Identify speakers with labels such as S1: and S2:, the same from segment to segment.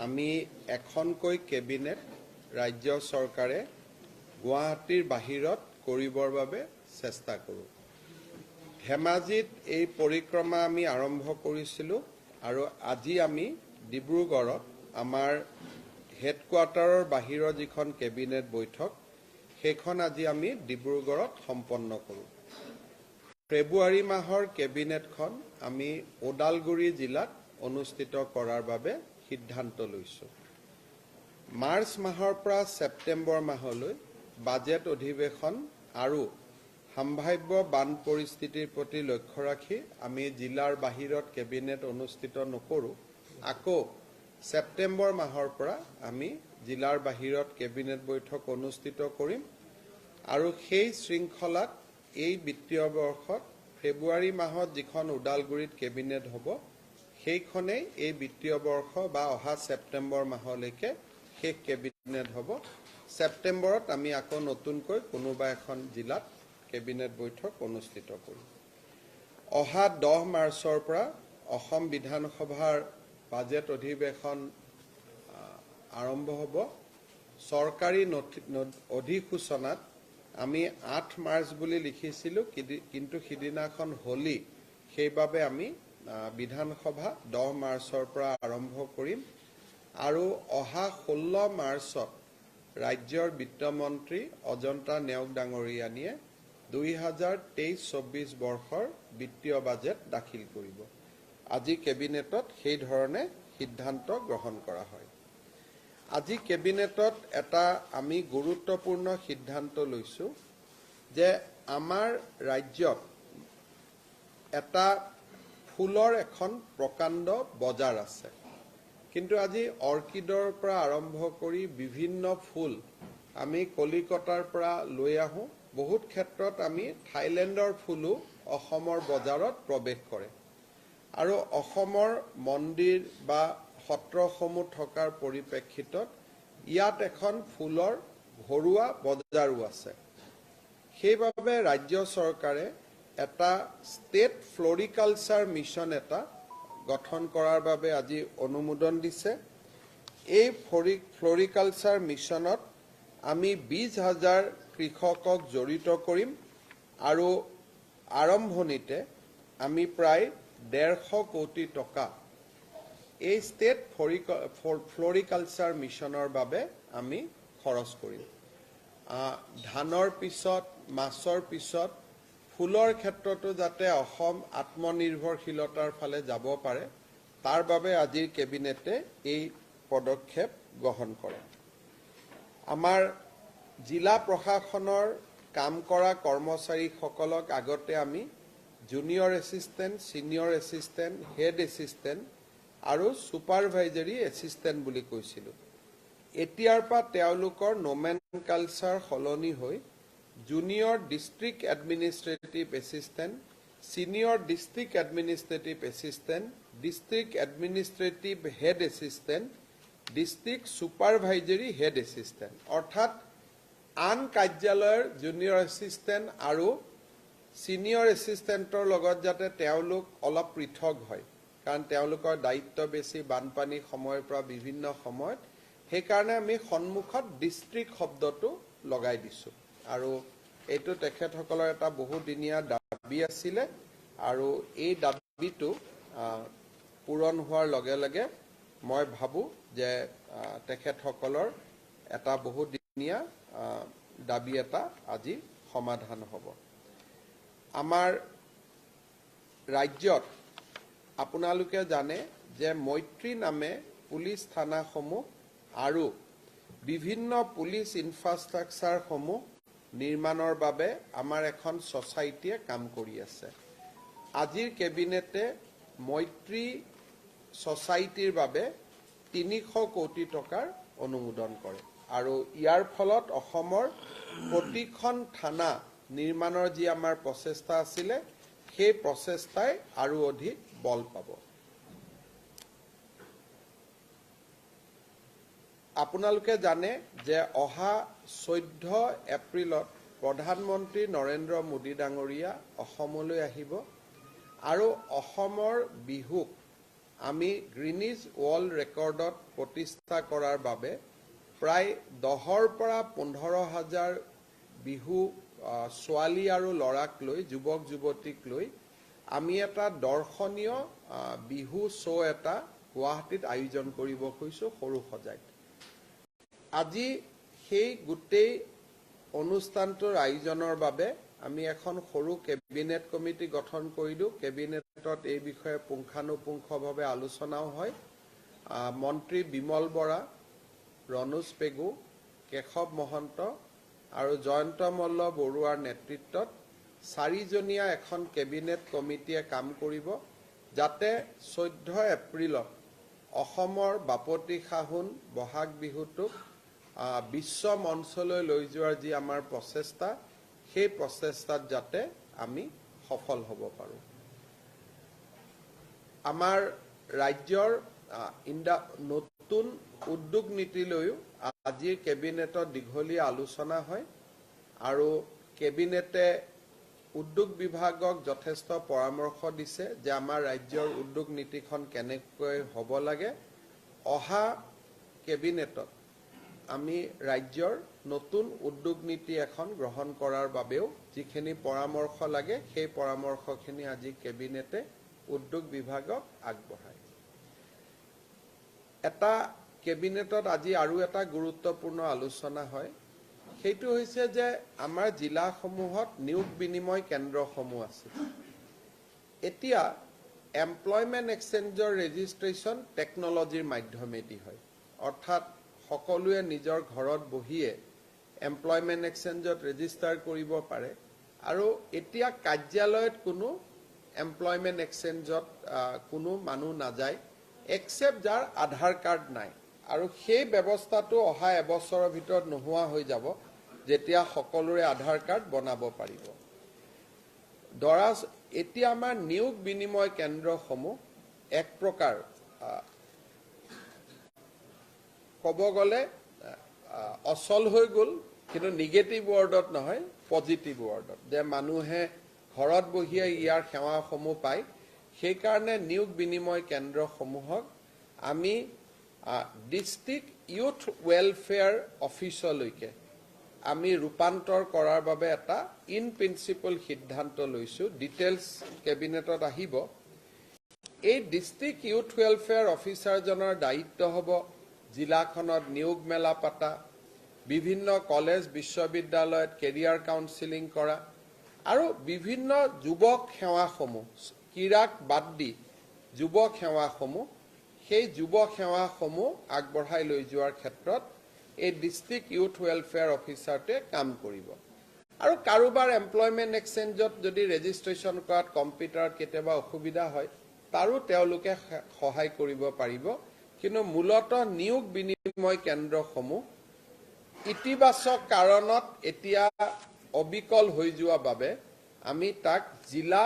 S1: আমি এখনকৈ কেবিনেট ৰাজ্য চৰকাৰে গুৱাহাটীৰ বাহিৰত কৰিবৰ বাবে চেষ্টা কৰোঁ। ধেমাজিত এই পৰিক্ৰমা আমি আৰম্ভ কৰিছিলোঁ আৰু আজি আমি ডিব্ৰুগড়ত আমাৰ হেডকোৱাৰ্টাৰৰ বাহিৰৰ যিখন কেবিনেট বৈঠক, সেইখন আজি আমি ডিব্ৰুগড়ত সম্পন্ন কৰোঁ। ফেব্ৰুৱাৰী মাহৰ কেবিনেটখন আমি ওদালগুৰি জিলাত অনুষ্ঠিত কৰাৰ বাবে সিদ্ধান্ত লৈছোঁ। মাৰ্চ মাহৰ পৰা ছেপ্টেম্বৰ মাহলৈ বাজেট অধিৱেশন আৰু সম্ভাৱ্য বান পৰিস্থিতিৰ প্ৰতি লক্ষ্য ৰাখি আমি জিলাৰ বাহিৰত কেবিনেট অনুষ্ঠিত নকৰোঁ। আকৌ ছেপ্টেম্বৰ মাহৰ পৰা আমি জিলাৰ বাহিৰত কেবিনেট বৈঠক অনুষ্ঠিত কৰিম আৰু সেই শৃংখলাত এই বিত্তীয় বৰ্ষত ফেব্ৰুৱাৰী মাহত যিখন ওদালগুৰিত কেবিনেট হ'ব, সেইখনেই এই বিত্তীয় বৰ্ষ বা অহা ছেপ্টেম্বৰ মাহলৈকে শেষ কেবিনেট হ'ব। ছেপ্টেম্বৰত আমি আকৌ নতুনকৈ কোনোবা এখন জিলাত কেবিনেট বৈঠক অনুষ্ঠিত কৰিম। অহা 10 মাৰ্চৰ পৰা অসম বিধানসভাৰ বাজেট অধিৱেশন আৰম্ভ হ'ব। চৰকাৰী অধিসূচনাত আমি 8 মাৰ্চ বুলি লিখিছিলোঁ, কিন্তু সিদিনাখন হোলী, সেইবাবে আমি বিধানসভা 10 মাৰ্চৰ পৰা আৰম্ভ কৰিম আৰু অহা 16 মাৰ্চত ৰাজ্যৰ বিত্তমন্ত্ৰী অজন্তা নেওগ ডাঙৰীয়ানীয়ে 2023-24 বৰ্ষৰ বিত্তীয় বাজেট দাখিল কৰিব। আজি কেবিনেটত সেই ধৰণে সিদ্ধান্ত গ্ৰহণ কৰা হয়। আজি কেবিনেটত এটা আমি গুৰুত্বপূৰ্ণ সিদ্ধান্ত লৈছোঁ যে আমাৰ ৰাজ্যত এটা ফুলৰ এখন প্ৰকাণ্ড বজাৰ আছে, কিন্তু আজি অৰ্কিডৰ পৰা আৰম্ভ কৰি বিভিন্ন ফুল আমি কলিকতাৰ পৰা লৈ আহোঁ। বহুত ক্ষেত্ৰত আমি থাইলেণ্ডৰ ফুলো অসমৰ বজাৰত প্ৰৱেশ কৰে আৰু অসমৰ মন্দিৰ বা সত্ৰসমূহ থকাৰ পৰিপ্ৰেক্ষিতত ইয়াত এখন ফুলৰ ঘৰুৱা বজাৰো আছে। সেইবাবে ৰাজ্য চৰকাৰে এটা ষ্টেট ফ্লৰিকালচাৰ মিছন এটা গঠন কৰাৰ বাবে আজি অনুমোদন দিছে। এই ফ্লৰিকালচাৰ মিছনত আমি 20,000 কৃষকক জড়িত কৰিম আৰু আৰম্ভণিতে আমি প্ৰায় 150 কোটি টকা এই ষ্টেট ফ্লৰিকালচাৰ মিছনৰ বাবে আমি খৰচ কৰিম। ধানৰ পিছত, মাছৰ পিছত ফুলৰ ক্ষেত্ৰতো যাতে অসম আত্মনিৰ্ভৰশীলতাৰ ফালে যাব পাৰে, তাৰ বাবে আজিৰ কেবিনেটে এই পদক্ষেপ গ্ৰহণ কৰে। আমাৰ জিলা প্ৰশাসনৰ কাম কৰা কৰ্মচাৰীসকলক আগতে আমি junior assistant, senior assistant, head assistant আৰু ছুপাৰভাইজাৰী এছিষ্টেণ্ট বুলি কৈছিলোঁ। এতিয়াৰ পৰা তেওঁলোকৰ নমেনকালচাৰ সলনি হৈ junior district administrative assistant, senior district administrative assistant, district administrative head assistant, district supervisory head assistant, অৰ্থাৎ আন কাৰ্যালয়ৰ জুনিয়ৰ এছিষ্টেণ্ট আৰু ছিনিয়ৰ এছিষ্টেণ্টৰ লগত যাতে তেওঁলোক অলপ পৃথক হয়, কাৰণ তেওঁলোকৰ দায়িত্ব বেছি বানপানীৰ সময়ৰ পৰা বিভিন্ন সময়ত, সেইকাৰণে আমি সন্মুখত ডিষ্ট্ৰিক্ট শব্দটো লগাই দিছোঁ। আৰু এইটো তেখেতসকলৰ এটা বহুদিনীয়া দাবী আছিলে আৰু এই দাবীটো পূৰণ হোৱাৰ লগে লগে মই ভাবোঁ যে তেখেতসকলৰ এটা বহুদিনীয়া দাবী এটা আজি সমাধান হ'ব। আমাৰ ৰাজ্যত আপোনালোকে জানে যে মৈত্ৰী নামে পুলিচ থানাসমূহ আৰু বিভিন্ন পুলিচ ইনফ্ৰাষ্ট্ৰাকচাৰসমূহ নিৰ্মাণৰ বাবে আমাৰ এখন ছ'চাইটিয়ে কাম কৰি আছে। আজিৰ কেবিনেটে মৈত্ৰী ছ'চাইটিৰ বাবে 300 কোটি টকাৰ অনুমোদন কৰে আৰু ইয়াৰ ফলত অসমৰ প্ৰতিখন থানা নিৰ্মাণৰ যি আমাৰ প্ৰচেষ্টা আছিলে, সেই প্ৰচেষ্টাই আৰু অধিক বল পাব। আপোনালোকে জানে যে অহা 14 এপ্ৰিলত প্ৰধানমন্ত্ৰী নৰেন্দ্ৰ মোদী ডাঙৰীয়া অসমলৈ আহিব আৰু অসমৰ বিহুক আমি গ্ৰীনিজ ৱৰ্ল্ড ৰেকৰ্ডত প্ৰতিষ্ঠা কৰাৰ বাবে প্ৰায় 10ৰ পৰা 15 হাজাৰ বিহু ছোৱালী আৰু ল'ৰাক লৈ, যুৱক যুৱতীক লৈ আমি এটা দৰ্শনীয় বিহু শ্ব' এটা গুৱাহাটীত আয়োজন কৰিব খুজিছোঁ সৰু সজাইত। আজি সেই গোটেই অনুষ্ঠানটোৰ আয়োজনৰ বাবে আমি এখন সৰু কেবিনেট কমিটি গঠন কৰিলোঁ। কেবিনেটত এই বিষয়ে পুংখানুপুংখভাৱে আলোচনাও হয়। মন্ত্ৰী বিমল বৰা, ৰণোজ পেগু, কেশৱ মহন্ত আৰু জয়ন্ত মল্ল বৰুৱাৰ নেতৃত্বত চাৰিজনীয়া এখন কেবিনেট কমিটিয়ে কাম কৰিব, যাতে 14 এপ্ৰিলত অসমৰ বাপতি সাহোন বহাগ বিহুটোক বিশ্ব মঞ্চলৈ লৈ যোৱাৰ যি আমাৰ প্ৰচেষ্টা, সেই প্ৰচেষ্টাত যাতে আমি সফল হ'ব পাৰোঁ। আমাৰ ৰাজ্যৰ নতুন উদ্যোগ নীতিলৈও আজিৰ কেবিনেটত দীঘলীয়া আলোচনা হয় আৰু কেবিনেটে উদ্যোগ বিভাগক যথেষ্ট পৰামৰ্শ দিছে যে আমাৰ ৰাজ্যৰ উদ্যোগ নীতিখন কেনেকৈ হ'ব লাগে। অহা কেবিনেটত আমি ৰাজ্যৰ নতুন উদ্যোগ নীতি এখন গ্ৰহণ কৰাৰ বাবেও যিখিনি পৰামৰ্শ লাগে, সেই পৰামৰ্শখিনি আজি কেবিনেটে উদ্যোগ বিভাগক আগবঢ়ায়। এটা কেবিনেটত আজি আৰু এটা গুৰুত্বপূৰ্ণ আলোচনা হয়। সেইটো হৈছে যে আমাৰ জিলাসমূহত নিয়োগ বিনিময় কেন্দ্ৰসমূহ আছে। এতিয়া এমপ্লয়মেণ্ট এক্সচেঞ্জৰ ৰেজিষ্ট্ৰেশ্যন টেকনলজিৰ মাধ্যমেদি হয়, অৰ্থাৎ সকলোৱে নিজৰ ঘৰত বহিয়ে এমপ্লয়মেণ্ট এক্সচেঞ্জত ৰেজিষ্টাৰ কৰিব পাৰে আৰু এতিয়া কাৰ্যালয়ত কোনো এমপ্লয়মেণ্ট এক্সচেঞ্জত কোনো মানুহ নাযায়, একচেপ্ট যাৰ আধাৰ কাৰ্ড নাই। আৰু সেই ব্যৱস্থাটো অহা এবছৰৰ ভিতৰত নোহোৱা হৈ যাব, যেতিয়া সকলোৰে আধাৰ কাৰ্ড বনাব পাৰিব। দৰা এতিয়া আমাৰ নিয়োগ বিনিময় কেন্দ্ৰসমূহ এক প্ৰকাৰ ক'ব গ'লে অচল হৈ গ'ল, কিন্তু নিগেটিভ ৱৰ্ডত নহয়, পজিটিভ ৱৰ্ডত, যে মানুহে ঘৰত বহিয়ে ইয়াৰ সেৱাসমূহ পায়। সেইকাৰণে নিয়োগ বিনিময় কেন্দ্ৰসমূহক আমি ডিষ্ট্ৰিক্ট ইউথ ৱেলফেয়াৰ অফিচলৈকে আমি ৰূপান্তৰ কৰাৰ বাবে এটা ইন প্ৰিন্সিপল সিদ্ধান্ত লৈছোঁ। ডিটেইলছ কেবিনেটত আহিব। এই ডিষ্ট্ৰিক্ট ইউথ ৱেলফেয়াৰ অফিচাৰজনৰ দায়িত্ব হ'ব জিলাখনত নিয়োগ মেলা পাতা, বিভিন্ন কলেজ বিশ্ববিদ্যালয়ত কেৰিয়াৰ কাউন্সিলিং কৰা আৰু বিভিন্ন যুৱক সেৱাসমূহ, ক্ৰীড়াক বাদ দি যুৱক সেৱাসমূহ, সেই যুৱ সেৱাসমূহ আগবঢ়াই লৈ যোৱাৰ ক্ষেত্ৰত এই ডিষ্ট্ৰিক্ট ইউথ ৱেলফেয়াৰ অফিচাৰটোৱে কাম কৰিব। আৰু কাৰোবাৰ এমপ্লয়মেণ্ট এক্সচেঞ্জত যদি ৰেজিষ্ট্ৰেশ্যন কৰাত কম্পিউটাৰত কেতিয়াবা অসুবিধা হয়, তাৰো তেওঁলোকে সহায় কৰিব পাৰিব। কিন্তু মূলতঃ নিয়োগ বিনিময় কেন্দ্ৰসমূহ ইতিবাচক কাৰণত এতিয়া অবিকল হৈ যোৱা বাবে আমি তাক জিলা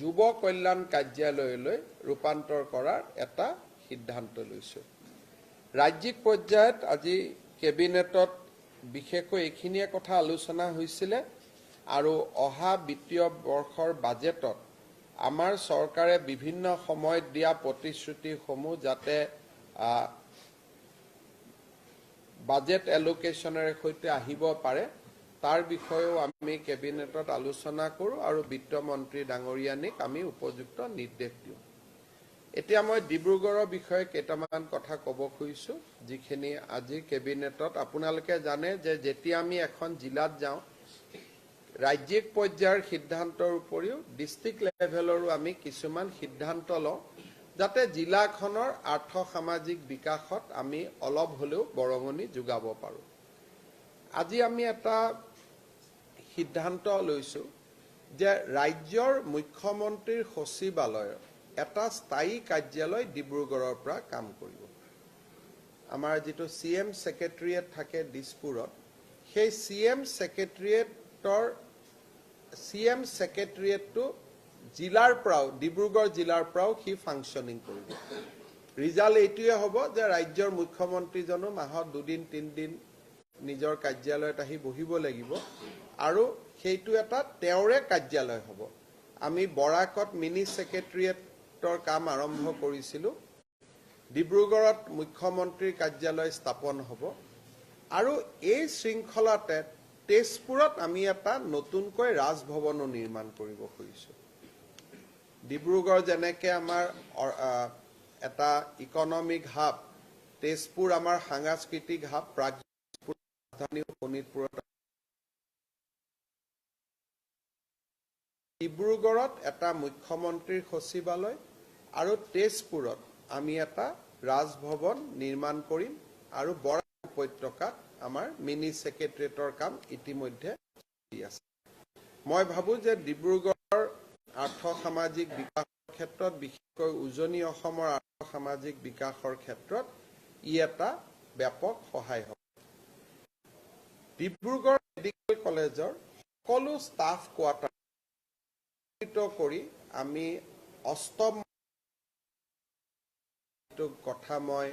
S1: যুৱ কল্যাণ কাৰ্যালয়লৈ ৰূপান্তৰ কৰাৰ এটা সিদ্ধান্ত লৈছোঁ। ৰাজ্যিক পৰ্যায়ত আজি কেবিনেটত বিশেষকৈ এইখিনিয়ে কথা আলোচনা হৈছিলে। আৰু অহা বিত্তীয় বৰ্ষৰ বাজেটত আমাৰ চৰকাৰে বিভিন্ন সময়ত দিয়া প্ৰতিশ্ৰুতিসমূহ যাতে বাজেট এলোকেশ্যনেৰে সৈতে আহিব পাৰে, তাৰ বিষয়েও আমি কেবিনেটত আলোচনা কৰোঁ আৰু বিত্তমন্ত্ৰী ডাঙৰীয়ানীক আমি উপযুক্ত নিৰ্দেশ দিওঁ। এতিয়া মই ডিব্ৰুগড়ৰ বিষয়ে কেইটামান কথা ক'ব খুজিছোঁ, যিখিনি আজিৰ কেবিনেটত। আপোনালোকে জানে যে যেতিয়া আমি এখন জিলাত যাওঁ, ৰাজ্যিক পৰ্যায়ৰ সিদ্ধান্তৰ উপৰিও ডিষ্ট্ৰিক্ট লেভেলৰো আমি কিছুমান সিদ্ধান্ত লওঁ, যাতে জিলাখনৰ আৰ্থ সামাজিক বিকাশত আমি অলপ হ'লেও বৰঙণি যোগাব পাৰোঁ। আজি আমি এটা সিদ্ধান্ত লৈছোঁ যে ৰাজ্যৰ মুখ্যমন্ত্ৰীৰ সচিবালয়ৰ এটা স্থায়ী কাৰ্যালয় ডিব্ৰুগড়ৰ পৰা কাম কৰিব। আমাৰ যিটো চি এম ছেক্ৰেটেৰিয়েট থাকে দিছপুৰত, সেই চি এম ছেক্ৰেটেৰিয়েটটো জিলাৰ পৰাও, ডিব্ৰুগড় জিলাৰ পৰাও সি ফাংচনিং কৰিব। ৰিজাল্ট এইটোৱে হ'ব যে ৰাজ্যৰ মুখ্যমন্ত্ৰীজনো মাহত দুদিন তিনিদিন নিজৰ কাৰ্যালয়ত আহি বহিব লাগিব আৰু সেইটো এটা তেওঁৰে কাৰ্যালয় হ'ব। আমি বৰাকত মিনি ছেক্ৰেটেৰিয়েটৰ কাম আৰম্ভ কৰিছিলোঁ। ডিব্ৰুগড়ত মুখ্যমন্ত্ৰীৰ কাৰ্যালয় স্থাপন হ'ব আৰু এই শৃংখলাতে তেজপুৰত আমি এটা নতুনকৈ ৰাজভৱনো নিৰ্মাণ কৰিব খুজিছোঁ। ডিব্ৰুগড় যেনেকৈ আমাৰ এটা ইকনমিক হাব, তেজপুৰ আমাৰ সাংস্কৃতিক হাব, প্ৰাগজ্যোতিষপুৰ ৰাজধানী শোণিতপুৰত। ডিব্ৰুগড়ত এটা মুখ্যমন্ত্ৰীৰ সচিবালয় আৰু তেজপুৰত আমি এটা ৰাজভৱন নিৰ্মাণ কৰিম আৰু বৰাক উপত্যকাত আমাৰ মিনি ছেক্ৰেটেৰিয়েটৰ কাম ইতিমধ্যে চলি আছে। মই ভাবোঁ যে ডিব্ৰুগড়ৰ আৰ্থ-সামাজিক বিকাশৰ ক্ষেত্ৰত, বিশেষকৈ উজনি অসমৰ আৰ্থ-সামাজিক বিকাশৰ ক্ষেত্ৰত ই এটা ব্যাপক সহায় হ'ব। ডিব্ৰুগড় মেডিকেল কলেজৰ সকলো ষ্টাফ কোৱাৰ্টাৰ কৰি আমি অষ্টম কথা মই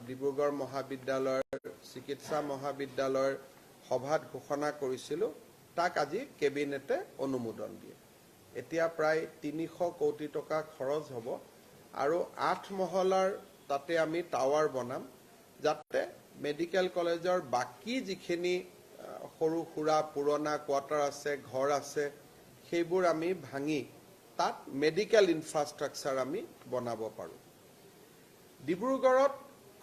S1: ডিব্ৰুগড় মহাবিদ্যালয়ৰ চিকিৎসা মহাবিদ্যালয়ৰ সভাত ঘোষণা কৰিছিলোঁ, তাক আজি কেবিনেটে অনুমোদন দিয়ে। এতিয়া প্ৰায় 300 কোটি টকা খৰচ হ'ব আৰু 8 মহলাৰ তাতে আমি টাৱাৰ বনাম, যাতে মেডিকেল কলেজৰ বাকী যিখিনি সৰু সুৰা পুৰণা কোৱাৰ্টাৰ আছে, ঘৰ আছে, সেইবোৰ আমি ভাঙি তাত মেডিকেল ইনফ্ৰাষ্ট্ৰাকচাৰ আমি বনাব পাৰোঁ। ডিব্ৰুগড়ত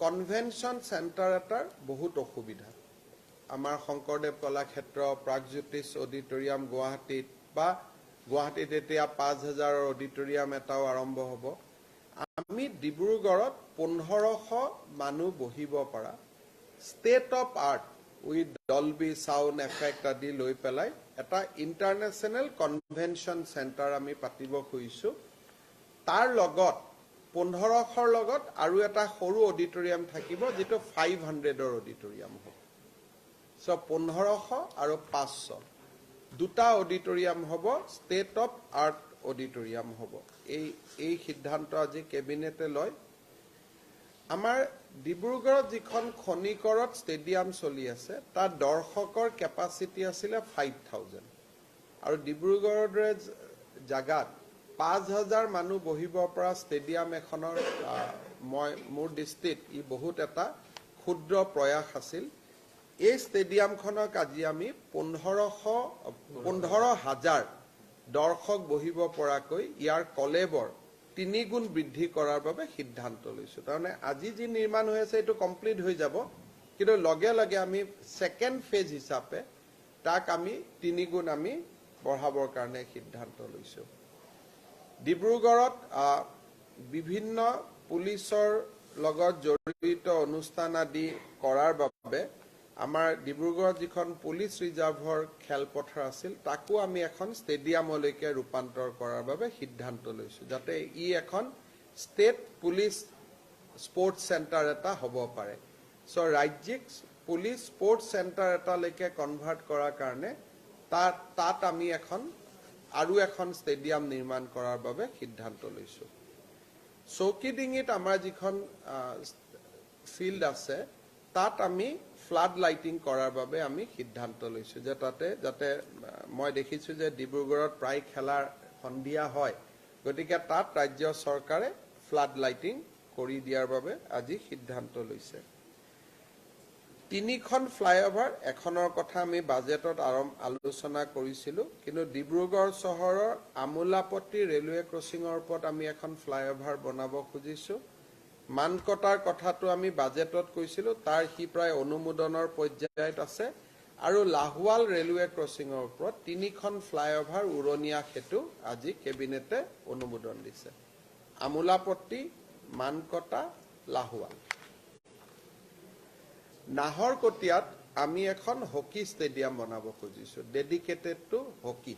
S1: কনভেনশ্যন চেণ্টাৰ এটাৰ বহুত অসুবিধা। আমাৰ শংকৰদেৱ কলাক্ষেত্ৰ, প্ৰাগজ্যোতিষ অডিটৰিয়াম গুৱাহাটীত বা গুৱাহাটীত এতিয়া 5000 অডিটৰিয়াম এটাও আৰম্ভ হ'ব। আমি ডিব্ৰুগড়ত 1500 মানুহ বহিব পৰা state of art with Dolby sound effect আদি লৈ পেলাই এটা ইণ্টাৰনেশ্যনেল কনভেনশ্যন চেণ্টাৰ আমি পাতিব খুজিছোঁ। তাৰ লগত 1500ৰ লগত আৰু এটা সৰু অডিটৰিয়াম থাকিব, যিটো 500ৰ অডিটৰিয়াম হ'ব। চ' 1500 আৰু 500 দুটা অডিটৰিয়াম হ'ব, ষ্টেট অফ আৰ্ট অডিটৰিয়াম হ'ব। এই সিদ্ধান্ত আজি কেবিনেটে লয়। আমাৰ ডিব্ৰুগড়ত যিখন খনিকৰত ষ্টেডিয়াম চলি আছে, তাত দৰ্শকৰ কেপাচিটি আছিলে 5000 আৰু ডিব্ৰুগড়ৰ দৰে জাগাত 5000 মানুহ বহিব পৰা ষ্টেডিয়াম এখনৰ মই মোৰ দৃষ্টিত ই বহুত এটা ক্ষুদ্ৰ প্ৰয়াস আছিল। এই ষ্টেডিয়ামখনক আজি আমি 15,000 দৰ্শক বহিব পৰাকৈ ইয়াৰ কলেবৰ 3 গুণ বৃদ্ধি কৰাৰ বাবে সিদ্ধান্ত লৈছোঁ। তাৰমানে আজি যি নিৰ্মাণ হৈ আছে এইটো কমপ্লিট হৈ যাব, কিন্তু লগে লগে আমি ছেকেণ্ড ফেজ হিচাপে তাক আমি 3 গুণ আমি বঢ়াবৰ কাৰণে সিদ্ধান্ত লৈছোঁ। ডিব্ৰুগড়ত বিভিন্ন পুলিচৰ লগত জড়িত অনুষ্ঠান আদি কৰাৰ বাবে আমাৰ ডিব্ৰুগড়ত যিখন পুলিচ ৰিজাৰ্ভৰ খেলপথাৰ আছিল, তাকো আমি এখন ষ্টেডিয়ামলৈকে ৰূপান্তৰ কৰাৰ বাবে সিদ্ধান্ত লৈছোঁ, যাতে ই এখন ষ্টেট পুলিচ স্পৰ্টছ চেণ্টাৰ এটা হ'ব পাৰে। চ' ৰাজ্যিক পুলিচ স্পৰ্টছ চেণ্টাৰ এটালৈকে কনভাৰ্ট কৰাৰ কাৰণে তাত আমি আৰু এখন ষ্টেডিয়াম নিৰ্মাণ কৰাৰ বাবে সিদ্ধান্ত লৈছোঁ। চৌকিডিঙিত আমাৰ যিখন ফিল্ড আছে, তাত আমি ফ্লাড লাইটিং কৰাৰ বাবে আমি সিদ্ধান্ত লৈছোঁ, যে তাতে যাতে মই দেখিছোঁ যে ডিব্ৰুগড়ত প্ৰায় খেলাৰ সন্ধিয়া হয়, গতিকে তাত ৰাজ্য চৰকাৰে ফ্লাড লাইটিং কৰি দিয়াৰ বাবে আজি সিদ্ধান্ত লৈছে। 3খন ফ্লাইঅভাৰ, এখনৰ কথা আমি বাজেটত আলোচনা কৰিছিলোঁ, কিন্তু ডিব্ৰুগড় চহৰৰ আমোলাপট্টি ৰেলৱে ক্ৰছিঙৰ ওপৰত আমি এখন ফ্লাইঅভাৰ বনাব খুজিছোঁ। মানকটাৰ কথাটো আমি বাজেটত কৈছিলোঁ, তাৰ সি প্ৰায় অনুমোদনৰ পৰ্যায়ত আছে। আৰু লাহোৱাল ৰেলৱে ক্ৰছিঙৰ ওপৰত 3খন ফ্লাইঅভাৰ উৰণীয়া সেতু আজি কেবিনেটে অনুমোদন দিছে। আমোলাপট্টি, মানকটা, লাহোৱাল। নাহৰকটীয়াত আমি এখন হকী ষ্টেডিয়াম বনাব খুজিছোঁ, ডেডিকেটেড টু হকী।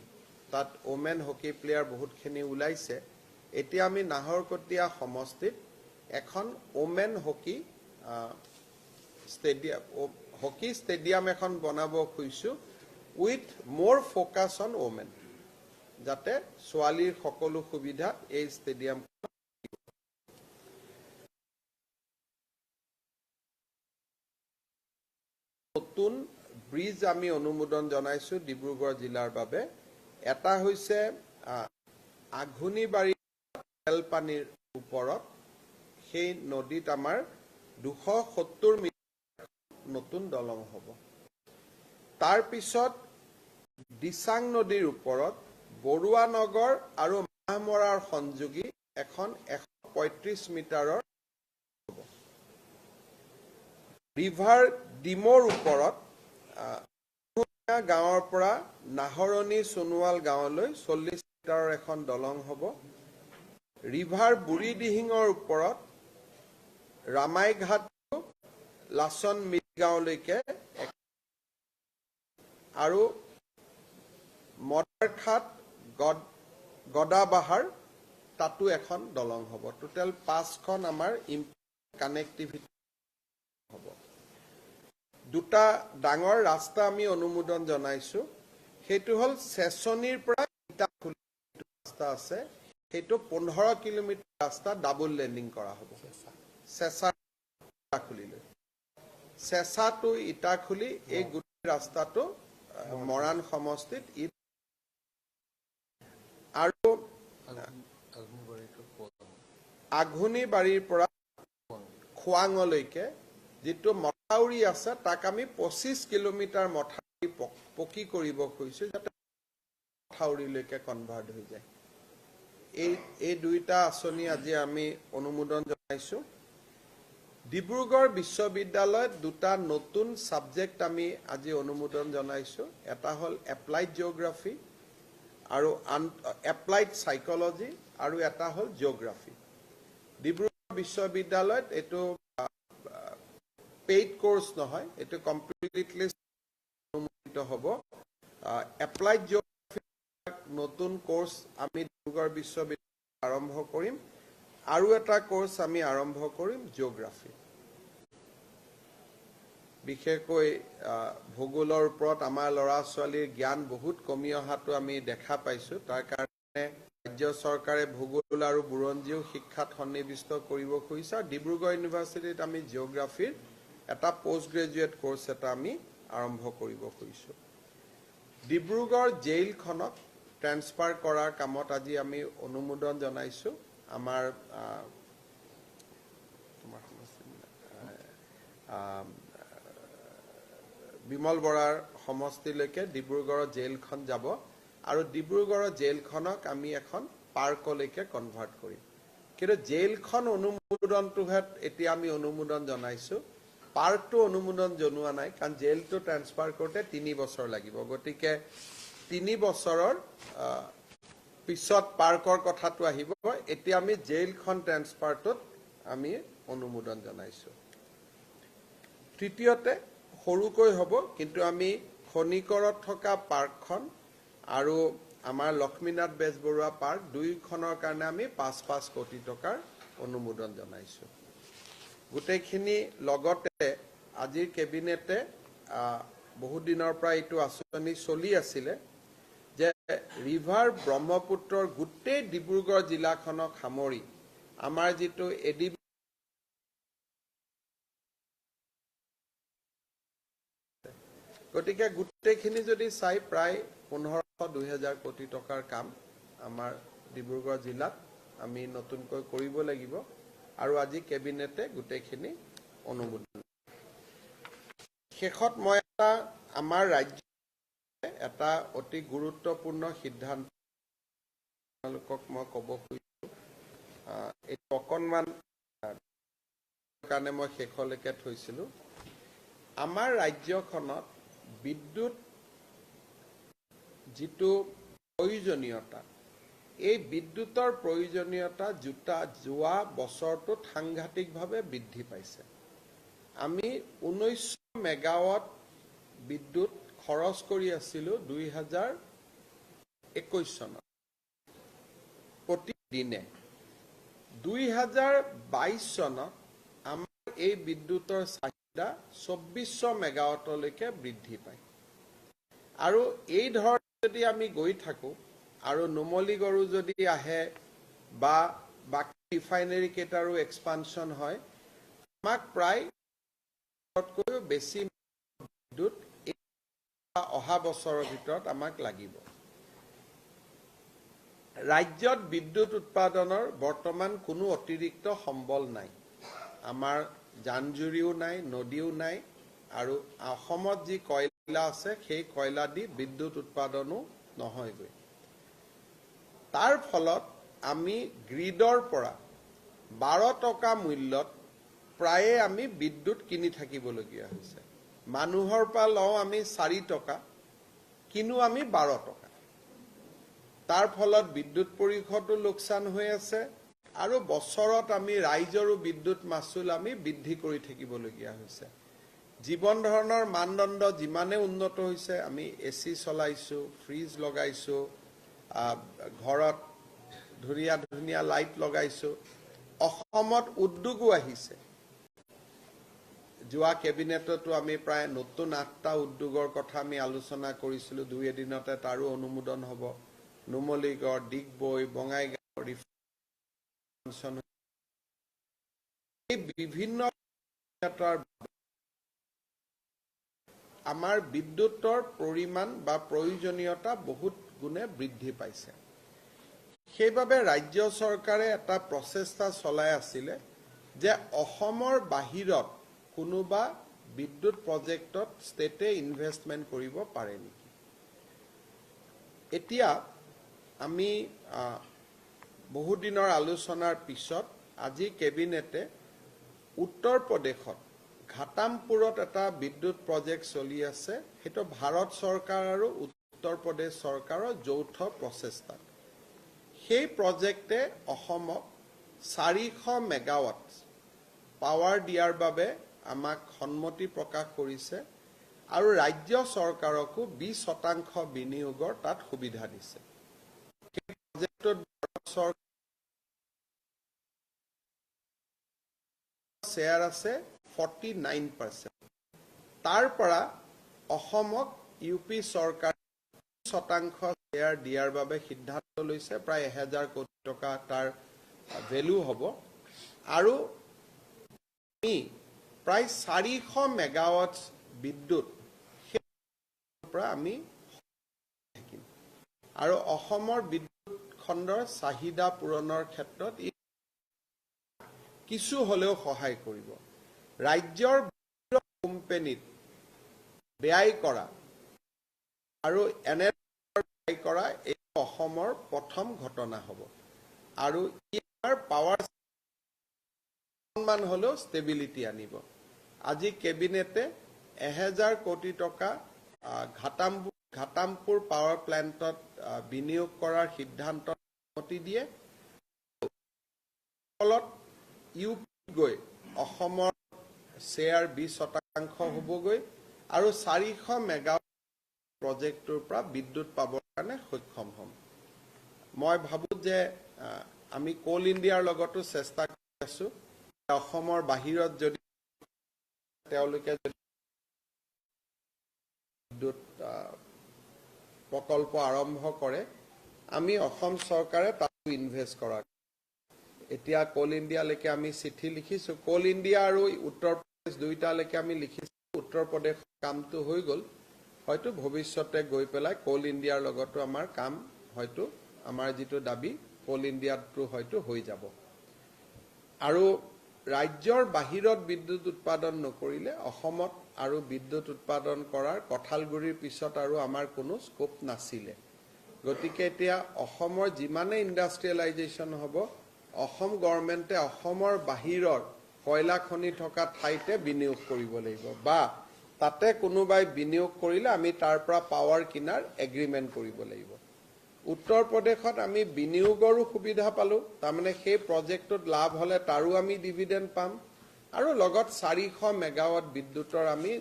S1: তাত ওমেন হকী প্লেয়াৰ বহুতখিনি ওলাইছে। এতিয়া আমি নাহৰকটীয়া সমষ্টিত এখন ওমেন হকী ষ্টেডিয়াম এখন বনাব খুজিছোঁ with more focus on women, যাতে ছোৱালীৰ সকলো সুবিধা এই ষ্টেডিয়াম। নতুন ব্ৰিজ আমি অনুমোদন জনাইছোঁ ডিব্ৰুগড় জিলাৰ বাবে। এটা হৈছে আঘোণীবাৰী তেলপানীৰ ওপৰত, সেই নদীত আমাৰ 270 মিটাৰ নতুন দলং হ'ব। তাৰপিছত দিচাং নদীৰ ওপৰত বৰুৱানগৰ আৰু মাহমৰাৰ সংযোগী এখন 135 মিটাৰৰ হ'ব। ৰিভাৰ ডিম'ৰ ওপৰত গাঁৱৰ পৰা নাহৰণি সোণোৱাল গাঁৱলৈ 40 মিটাৰৰ এখন দলং হ'ব। ৰিভাৰ বুঢ়ীদিহিঙৰ ওপৰত ৰামাইঘাট লাচন মিলগাঁৱলৈকে আৰু মদাৰখাট গদাবাহাৰ তাতো এখন দলং হ'ব। টোটেল 5খন আমাৰ কানেক্টিভিটি হ'ব। দুটা ডাঙৰ ৰাস্তা আমি অনুমোদন জনাইছো। সেইটো হ'ল চেচনিৰ পৰা ইটাখুলি ৰাস্তা আছে, সেইটো 15 কিলোমিটাৰ ৰাস্তা ডাবল লেনিং কৰা হ'ব। চেঁচা ইটাখুলিলৈ, চেঁচা টু ইটাখুলি এই গোটেই ৰাস্তাটো মৰাণ সমষ্টিত আৰু আঘোণীবাৰীৰ পৰা খোৱাঙলৈকে যিটো মথাউৰি আছে, তাক আমি 25 কিলোমিটাৰ মথাউৰি পকী কৰিব খুজিছো, যাতে মথাউৰিলৈকে কনভাৰ্ট হৈ যায়। এই দুইটা আঁচনি আজি আমি অনুমোদন জনাইছো। ডিব্ৰুগড় বিশ্ববিদ্যালয়ত দুটা নতুন ছাবজেক্ট আমি আজি অনুমোদন জনাইছো। এটা হ'ল এপ্লাইড জিঅ'গ্ৰাফী আৰু আন এপ্লাইড চাইকলজি আৰু এটা হ'ল জিঅ'গ্ৰাফী। ডিব্ৰুগড় বিশ্ববিদ্যালয়ত এইটো পেইড কোৰ্চ নহয়, এইটো কমপ্লিটলি অনুমোদিত হ'ব। এপ্লাইড জিঅ'গ্ৰাফী নতুন কোৰ্চ আমি ডিব্ৰুগড় বিশ্ববিদ্যালয়ত আৰম্ভ কৰিম আৰু এটা কোৰ্চ আমি আৰম্ভ কৰিম জিঅ'গ্ৰাফী। বিশেষকৈ ভূগোলৰ ওপৰত আমাৰ ল'ৰা ছোৱালীৰ জ্ঞান বহুত কমি অহাটো আমি দেখা পাইছো। তাৰ কাৰণে ৰাজ্য চৰকাৰে ভূগোল আৰু বুৰঞ্জীও শিক্ষাত সন্নিৱিষ্ট কৰিব খুজিছে আৰু ডিব্ৰুগড় ইউনিভাৰ্চিটিত আমি জিঅ'গ্ৰাফীৰ এটা পষ্ট গ্ৰেজুৱেট কোৰ্চ এটা আমি আৰম্ভ কৰিব খুজিছো। ডিব্ৰুগড় জেইলখনক ট্ৰেন্সফাৰ কৰাৰ কামত আজি আমি অনুমোদন জনাইছো। আমাৰ তোমাৰ সমষ্টি, বিমল বৰাৰ সমষ্টিলৈকে ডিব্ৰুগড়ৰ জেইলখন যাব আৰু ডিব্ৰুগড়ৰ জেইলখনক আমি এখন পাৰ্কলৈকে কনভাৰ্ট কৰিম। কিন্তু জেইলখন অনুমোদনটোহে এতিয়া আমি অনুমোদন জনাইছো, পাৰ্কটো অনুমোদন জনোৱা নাই, কাৰণ জেইলটো ট্ৰেন্সফাৰ কৰোঁতে 3 বছৰ লাগিব। গতিকে 3 বছৰৰ পিছত পাৰ্কৰ কথাটো আহিব। এতিয়া আমি জেইলখন ট্ৰেন্সফাৰটোত আমি অনুমোদন জনাইছো। তৃতীয়তে সৰুকৈ হ'ব, কিন্তু আমি খনিকৰত থকা পাৰ্কখন আৰু আমাৰ লক্ষ্মীনাথ বেজবৰুৱা পাৰ্ক দুয়োখনৰ কাৰণে আমি 5-5 কোটি টকাৰ অনুমোদন জনাইছো। গোটেইখিনি লগতে আজিৰ কেবিনেটে বহুত দিনৰ পৰা এইটো আঁচনি চলি আছিলে যে ৰিভাৰ ব্ৰহ্মপুত্ৰৰ গোটেই ডিব্ৰুগড় জিলাখনক সামৰি আমাৰ যিটো এডি গতিকে গোটেইখিনি যদি চাই প্ৰায় 1500-2000 কোটি টকাৰ কাম আমাৰ ডিব্ৰুগড় জিলাত আমি নতুনকৈ কৰিব লাগিব আৰু আজি কেবিনেটে গোটেইখিনি অনুমোদন। শেষত মই এটা আমাৰ ৰাজ্য এটা অতি গুৰুত্বপূৰ্ণ সিদ্ধান্ত আপোনালোকক মই ক'ব খুজিছো। এইটো অকণমান কাৰণে মই শেষলৈকে থৈছিলো। আমাৰ ৰাজ্যখনত বিদ্যুৎ যিটো প্ৰয়োজনীয়তা, এই বিদ্যুতৰ প্ৰয়োজনীয়তা যোৱা বছৰটোত সাংঘাতিকভাৱে বৃদ্ধি পাইছে। আমি 1900 মেগাৱাট বিদ্যুৎ খৰচ কৰি আছিলো 2021 চনত প্ৰতিদিনে। 2022 চনত আমাৰ এই বিদ্যুতৰ চাহিদা 2400 মেগাৱাটলৈকে বৃদ্ধি পায়। আৰু এই ধৰণে যদি আমি গৈ থাকো আৰু নুমলীগড়ো যদি আহে বা বাকী ৰিফাইনেৰী কেইটাৰো এক্সপানশ্যন হয়, আমাক প্ৰায় তকৈও বেছি বিদ্যুৎ অহা বছৰৰ ভিতৰত আমাক লাগিব। ৰাজ্যত বিদ্যুৎ উৎপাদনৰ বৰ্তমান কোনো অতিৰিক্ত সম্বল নাই। আমাৰ জান-জুৰিও নাই, নদীও নাই, আৰু অসমত যি কয়লা আছে সেই কয়লা দি বিদ্যুৎ উৎপাদনো নহয়গৈ। তাৰ ফলত আমি গ্ৰীডৰ পৰা 12 টকা মূল্যত প্ৰায়ে আমি বিদ্যুৎ কিনি থাকিবলগীয়া হৈছে। মানুহৰ পৰা লওঁ আমি 4 টকা, কিনো আমি 12 টকা। তাৰ ফলত বিদ্যুৎ পৰিষদো লোকচান হৈ আছে আৰু বছৰত আমি ৰাইজৰো বিদ্যুৎ মাচুল আমি বৃদ্ধি কৰি থাকিবলগীয়া হৈছে। জীৱন ধাৰণৰ মানদণ্ড যিমানে উন্নত হৈছে, আমি এ চি চলাইছোঁ, ফ্ৰিজ লগাইছোঁ, ঘৰত ধুনীয়া ধুনীয়া লাইট লগাইছোঁ। অসমত উদ্যোগো আহিছে। যোৱা কেবিনেটতো আমি প্ৰায় নতুন 8টা উদ্যোগৰ কথা আমি আলোচনা কৰিছিলোঁ, দুই এদিনতে তাৰো অনুমোদন হ'ব। নুমলীগড়, ডিগবৈ, বঙাইগাঁও এই বিভিন্ন আমাৰ বিদ্যুতৰ পৰিমাণ বা প্ৰয়োজনীয়তা বহুত গুণে বৃদ্ধি পাইছে। সেইবাবে ৰাজ্য চৰকাৰে এটা প্ৰচেষ্টা চলাই আছিলে যে অসমৰ বাহিৰত কোনোবা বিদ্যুৎ প্ৰজেক্টত ষ্টেটে ইনভেষ্টমেণ্ট কৰিব পাৰে নেকি। এতিয়া আমি বহুদিনৰ আলোচনাৰ পিছত আজি কেবিনেটে উত্তৰ প্ৰদেশত ঘাটামপুৰত এটা বিদ্যুৎ প্ৰজেক্ট চলি আছে, সেইটো ভাৰত চৰকাৰ আৰু উত্তৰ প্ৰদেশ চৰকাৰৰ যৌথ প্ৰচেষ্টা। সেই প্ৰজেক্টে অসমক 400 মেগাৱাট পাৱাৰ দিয়াৰ বাবে আমাক সন্মতি প্ৰকাশ কৰিছে আৰু ৰাজ্য চৰকাৰকো 20% বিনিয়োগৰ তাত সুবিধা দিছে। সেই প্ৰজেক্টটোত ভাৰত চৰকাৰ শ্বেয়াৰ আছে 49%। তাৰ পৰা অসমক ইউ পি চৰকাৰে 20% শ্বেয়াৰ দিয়াৰ বাবে সিদ্ধান্ত লৈছে। প্ৰায় 1000 কোটি টকা তাৰ ভেলু হ'ব আৰু আমি প্ৰায় 400 মেগাৱাট বিদ্যুৎ পৰা আমি থাকিম আৰু অসমৰ বিদ্যুৎ খণ্ডৰ চাহিদা পূৰণৰ ক্ষেত্ৰত ই কিছু হ'লেও সহায় কৰিব। ৰাজ্যৰ কোম্পানীত ব্যয় কৰা আৰু এনে ব্যয় কৰা এই অসমৰ প্ৰথম ঘটনা হ'ব আৰু ই আমাৰ পাৱাৰ অকণমান হ'লেও ষ্টেবিলিটি আনিব। আজি কেবিনেটে 1000 কোটি টকা ঘাটামপুৰ পাৱাৰ প্লেণ্টত বিনিয়োগ কৰাৰ সিদ্ধান্ত অনুমতি দিয়ে। ফলত ইউ পি গৈ অসমৰ শ্বেয়াৰ 20% হ'বগৈ আৰু 400 মেগাৱাট প্ৰজেক্টটোৰ পৰা বিদ্যুৎ পাবৰ কাৰণে সক্ষম হ'ম। মই ভাবোঁ যে আমি কোল ইণ্ডিয়াৰ লগতো চেষ্টা কৰি আছোঁ। অসমৰ বাহিৰত যদি তেওঁলোকে বিদ্যুৎ প্ৰকল্প আৰম্ভ কৰে, আমি অসম চৰকাৰে তাতো ইনভেষ্ট কৰা। এতিয়া কোল ইণ্ডিয়ালৈকে আমি চিঠি লিখিছোঁ। কোল ইণ্ডিয়া আৰু উত্তৰ প্ৰদেশ দুয়োটালৈকে আমি লিখিছোঁ। উত্তৰ প্ৰদেশৰ কামটো হৈ গ'ল, হয়তো ভৱিষ্যতে গৈ পেলাই কোল ইণ্ডিয়াৰ লগতো আমাৰ কাম, হয়তো আমাৰ যিটো দাবী কোল ইণ্ডিয়াটো হয়তো হৈ যাব। আৰু ৰাজ্যৰ বাহিৰত বিদ্যুৎ উৎপাদন নকৰিলে অসমত আৰু বিদ্যুৎ উৎপাদন কৰাৰ কঁঠালগুৰিৰ পিছত আৰু আমাৰ কোনো স্কোপ নাছিলে। গতিকে এতিয়া অসমৰ যিমানে ইণ্ডাষ্ট্ৰিয়েলাইজেশ্যন হ'ব, অসম গভৰ্ণমেণ্টে অসমৰ বাহিৰৰ কয়লা খনি থকা ঠাইতে বিনিয়োগ কৰিব লাগিব বা তাতে কোনোবাই বিনিয়োগ কৰিলে আমি তাৰ পৰা পাৱাৰ কিনাৰ এগ্ৰিমেণ্ট কৰিব লাগিব। উত্তৰ প্ৰদেশত আমি বিনিয়োগৰো সুবিধা পালোঁ, তাৰমানে সেই প্ৰজেক্টটোত লাভ হ'লে তাৰো আমি ডিভিডেণ্ড পাম আৰু লগত 400 মেগাৱাট বিদ্যুতৰ আমি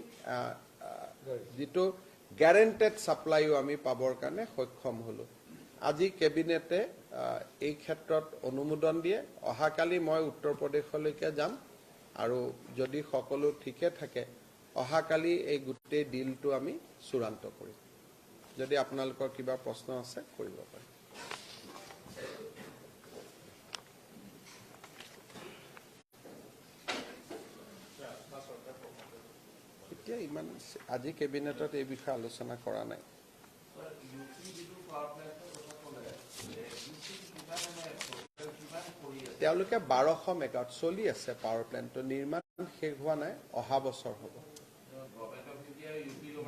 S1: যিটো গেৰেণ্টেড ছাপ্লাইও আমি পাবৰ কাৰণে সক্ষম হ'লোঁ। আজি কেবিনেটে এই ক্ষেত্ৰত অনুমোদন দিয়ে। অহাকালি মই উত্তৰ প্ৰদেশলৈকে যাম আৰু যদি সকলো ঠিকে থাকে অহাকালি এই গোটেই ডিলটো আমি চূড়ান্ত কৰিম। যদি আপোনালোকৰ কিবা প্ৰশ্ন আছে কৰিব পাৰে। এতিয়া ইমান আজি কেবিনেটত এই বিষয়ে আলোচনা কৰা নাই। তেওঁলোকে 1200 মেগাৱাট চলি আছে। পাৱাৰ প্লেণ্টটো নিৰ্মাণ শেষ হোৱা নাই, অহা বছৰ হ'ব।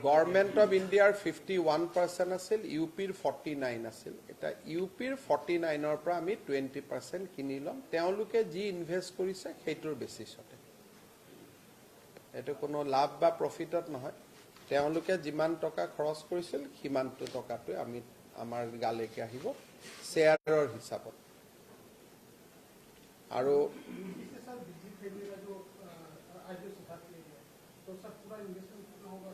S1: গভৰ্ণমেণ্ট অফ ইণ্ডিয়াৰ 51% আছিল, ইউ পিৰ 49 আছিল। এতিয়া ইউ পিৰ 49ৰ পৰা আমি 20% কিনি ল'ম, তেওঁলোকে যি ইনভেষ্ট কৰিছে সেইটোৰ বেচিছতে। এইটো কোনো লাভ বা প্ৰফিটত নহয়। তেওঁলোকে যিমান টকা খৰচ কৰিছিল, সিমানটো টকাটোৱে আমি আমাৰ গালৈকে আহিব শ্বেয়াৰৰ হিচাপত। আৰু
S2: यूपी से सर, बिजली खरीदने का जो आज जो सुझाव किया गया, तो सर, पूरा इन्वेस्टमेंट कितना होगा?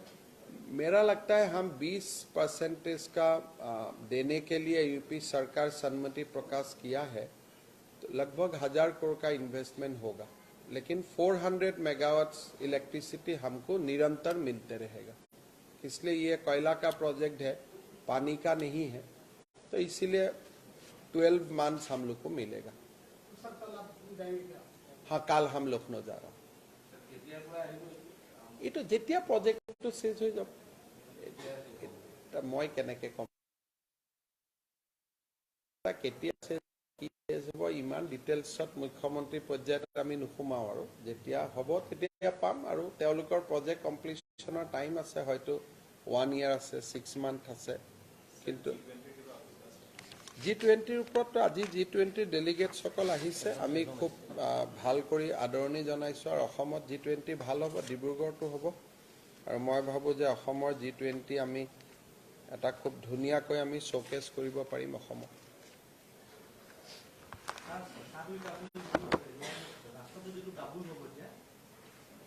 S1: मेरा लगता है हम 20 परसेंटेज का देने के लिए यूपी सरकार सहमति प्रकाश किया है, तो लगभग 1000 करोड़ का इन्वेस्टमेंट होगा, लेकिन 400 मेगावाट्स इलेक्ट्रिसिटी हमको निरंतर मिलते रहेगा। इसलिए ये कोयला का प्रोजेक्ट है, पानी का नहीं है, तो इसीलिए 12 मंथ्स हम लोग को मिलेगा।
S2: तो सर, कल आप जाएंगे क्या?
S1: हाँ, कल हम लखनऊ जा रहा हूँ। এইটো যেতিয়া প্ৰজেক্টটো শেষ হৈ যাব। এতিয়া মই কেনেকে ক'ম কেতিয়া শেষ, কি শেষ হ'ব? ইমান ডিটেইলছত মুখ্যমন্ত্ৰী পৰ্যায়ত আমি নোসোমাওঁ। আৰু যেতিয়া হ'ব তেতিয়া পাম। আৰু তেওঁলোকৰ প্ৰজেক্ট কমপ্লিশ্যনৰ টাইম আছে, হয়তো ওৱান ইয়াৰ আছে, 6 মান্থ আছে। কিন্তু জি 20ৰ ওপৰততো আজি জি 20ৰ ডেলিগেটছসকল আহিছে, আমি খুব ভাল কৰি আদৰণি জনাইছোঁ। আৰু অসমত জি 20 ভাল হ'ব, ডিব্ৰুগড়তো হ'ব। আৰু মই ভাবোঁ যে অসমৰ জি 20 আমি এটা খুব ধুনীয়াকৈ আমি শ্ব'কেছ কৰিব পাৰিম অসমত।
S3: চেঁচাগুৰিত আপুনি ৰাস্তাটো যিটো ডাবুল হ'ব এতিয়া,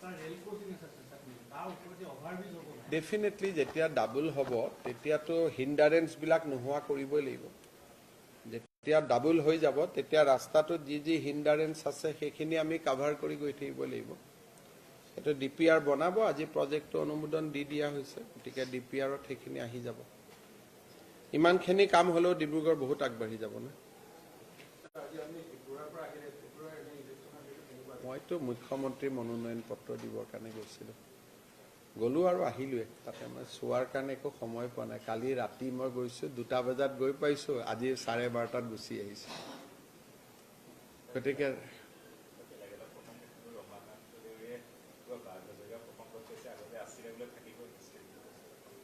S3: তাৰ ৰেল ক্ৰচিং আছে চেঁচাগুৰিত, তাৰ ওপৰতে অভাৰব্ৰিজ হ'ব নাই?
S1: ডেফিনেটলি, যেতিয়া ডাবুল হ'ব তেতিয়াতো হিণ্ডাৰেঞ্চবিলাক নোহোৱা কৰিবই লাগিব। যেতিয়া ডাবুল হৈ যাব, তেতিয়া ৰাস্তাটোত যি যি হিণ্ডাৰেঞ্চ আছে, সেইখিনি আমি কাভাৰ কৰি গৈ থাকিব লাগিব। এইটো ডিপিআৰ বনাব, আজি প্ৰজেক্টটো অনুমোদন দি দিয়া হৈছে, গতিকে ডিপিআৰত সেইখিনি আহি যাব। ইমানখিনি কাম হ'লেও ডিব্ৰুগড় বহুত আগবাঢ়ি যাব ন।
S4: আজি আপুনি ত্ৰিপুৰাৰ পৰা আহিলে, ত্ৰিপুৰাৰ এনে ইলেকশ্যনৰ সেইটো কেনেকুৱা?
S1: মইতো মুখ্যমন্ত্ৰীৰ মনোনয়ন পত্ৰ দিবৰ কাৰণে গৈছিলোঁ, গ'লো আৰু আহিলোৱে। তাতে মই চোৱাৰ কাৰণে একো সময় পোৱা নাই। কালি ৰাতি মই গৈছোঁ, 2টা বজাত গৈ পাইছোঁ, আজি 12:30টাত গুচি আহিছোঁ। গতিকে
S5: প্ৰথম ৰমাকান্ত দেৱে কিবা বাঘ হাজৰিকা প্ৰসংগত কৈছে, আগতে আছিলে বোলে, থাকিব।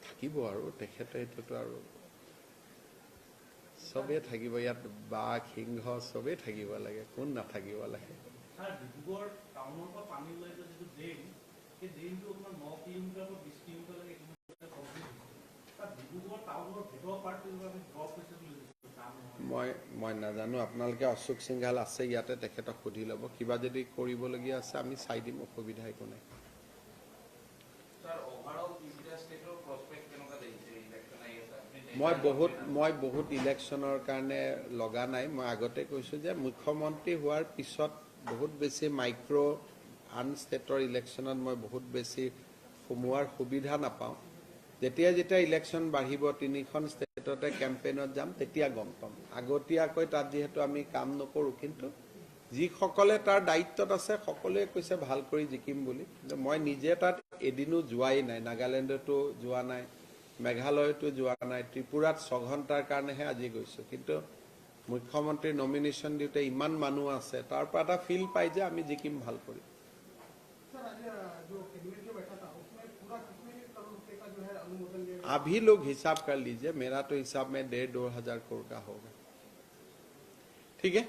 S1: থাকিব আৰু তেখেতে এইটোতো আৰু চবেই থাকিব ইয়াত। বাঘ, সিংহ চবেই থাকিব লাগে, কোন নাথাকিব লাগে?
S3: ছাৰ, ডিব্ৰুগড় টাউনৰ পৰা পানী ওলাই যোৱা যিটো ড্ৰেইন, সেই ড্ৰেইনটো আপোনাৰ 9 কিলোমিটাৰৰ পৰা 20 কিলোমিটাৰলৈকে ইতিমধ্যে কমপ্লিট হৈছে। তাত ডিব্ৰুগড় টাউনৰ ভিতৰৰ পাৰ্টটো আমি ড্ৰপ হৈছে বুলি কৈছোঁ, কাম নহয়।
S1: মই নাজানো। আপোনালোকে অশোক সিংঘাল আছে ইয়াতে, তেখেতক সুধি ল'ব। কিবা যদি কৰিবলগীয়া আছে, আমি চাই দিম, অসুবিধা একো নাই।
S6: ছাৰ, অভাৰঅল তিনিটা ষ্টেটৰ প্ৰস্পেক্ট কেনেকুৱা দেখিছে? ইলেকশ্যন আহি আছে, আপুনি
S1: মই বহুত ইলেকশ্যনৰ কাৰণে লগা নাই। মই আগতে কৈছোঁ যে মুখ্যমন্ত্ৰী হোৱাৰ পিছত বহুত বেছি মাইক্ৰ' আন ষ্টেটৰ ইলেকশ্যনত মই বহুত বেছি সোমোৱাৰ সুবিধা নাপাওঁ। যেতিয়া যেতিয়া ইলেকশ্যন বাঢ়িব, তিনিখন ষ্টেটতে কেম্পেইনত যাম, তেতিয়া গম পাম। আগতীয়াকৈ তাত যিহেতু আমি কাম নকৰোঁ, কিন্তু যিসকলে তাৰ দায়িত্বত আছে, সকলোৱে কৈছে ভাল কৰি জিকিম বুলি। কিন্তু মই নিজে তাত এদিনো যোৱাই নাই। নাগালেণ্ডতো যোৱা নাই, মেঘালয়তো যোৱা নাই, ত্ৰিপুৰাত 6 ঘণ্টাৰ কাৰণেহে আজি গৈছোঁ। কিন্তু মুখ্যমন্ত্ৰীৰ নমিনেশ্যন দিওঁতে ইমান মানুহ আছে, তাৰ পৰা এটা ফিল পাই যে আমি জিকিম ভাল কৰি।
S2: सर, आज जो कैबिनेट जो बैठा था, उसमें पूरा कितने करोड़ रुपए का जो है अनुमोदन लिया गया?
S1: आप ही लोग हिसाब कर लीजिए, मेरा तो हिसाब में 1.5-2 हजार करोड़ का होगा। ठीक है।